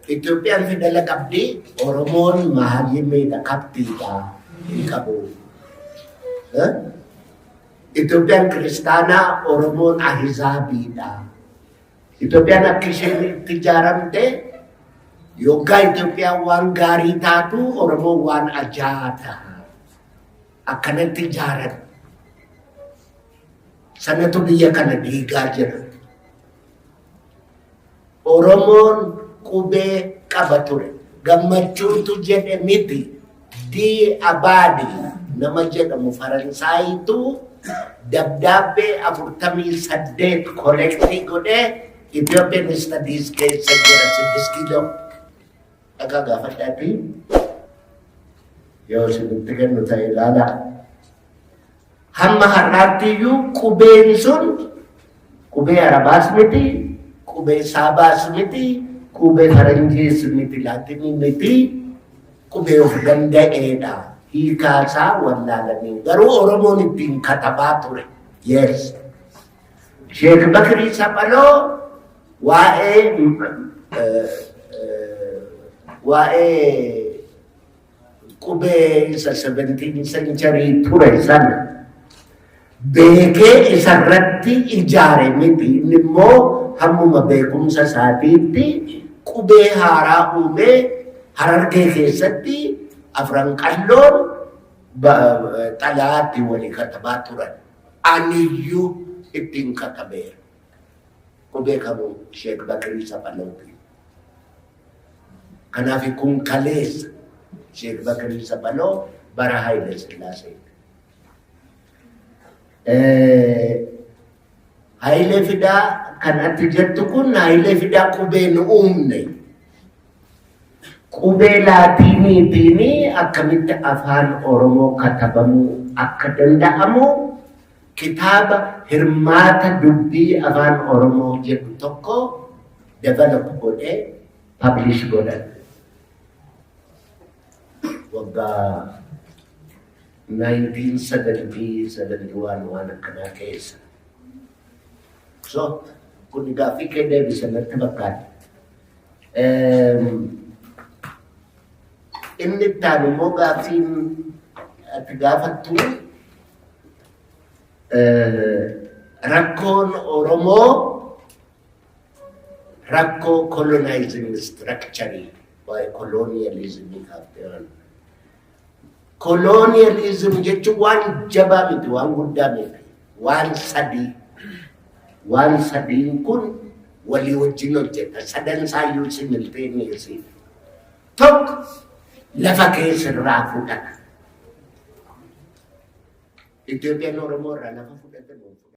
Itoophiyaan fidala qabdi, Oromoon mahayyimiidha, kabtiidha, hin qabu. Itoophiyaan kiristaanaa, Oromoon ahizaabiidha. Itoophiyaan akka isheen itti ijaaramte, yoggaa Itoophiyaan waan gaarii taatu Oromoon waan ajaa ta'a. Akkanatti ijaaran. Sanatu biyya kana diigaa jira. Oromoon qubee qaba ture. Gammachuutu jedhe miti. D'Abbadie nama jedhamu Faransaayitu dabdaabbee 48 collect godhee Ethiopian Studies keessa jira, 6 kiiloo. Dhagaa gaafadhaati. Yoo isinitti kennu ta'e ilaalaa. Hamma har'aatti iyyuu qubeen sun qubee Arabaas miti, qubee Saabaas miti, qubee Faranjiis miti, Laatinii miti, qubee of danda'eedha. Hiikaasaa wallaalanii. Garuu Oromoon ittiin katabaa ture. Yes. Sheek Bakrii Saphaloo waa'ee qubee isa 17 century ture sana beekee isarratti ijaare miti. Inni immoo hammuma beekumsa isaatiitti qubee haaraa uumee Harargee keessatti Afran Qalloon xalayaatti walii katabaa turan. Aniyyuu ittiin katabeera. Qubee kamuu? Sheek Bakrii Saphalootiin. Kanaaf kun kaleessa, Sheek Bakrii Saphaloo bara Haayile Sillaasee. Hayilee Fidaa kan ati jettu kun, Hayilee Fidaa qubee nu uumne. Qubee Laatiiniitiin akkamitti afaan Oromoo katabamuu akka danda'amu kitaaba "Hirmaata Dubbii Afaan Oromoo" jedhu tokko develop godhee publish godhan. Waggaa 1970, 71 waan akkanaa keessa. So, kun gaaffii kee deebisa natti fakkaata. Inni itti aanu immoo gaaffiin ati gaafattu, rakkoon Oromoo rakkoo colonizing structure, waa'ee colonialism kaaftee. Colonialism jechuun waan jabaa miti, waan guddaa miti, waan sadii. Waan sadiin kun walii wajjin hojjeta. Sadan isaayyuu simultaneously. Tokko, lafa keessa irraa fudhata. Itoophiyaan Oromoo irraa lafa fudhate moo fudhate?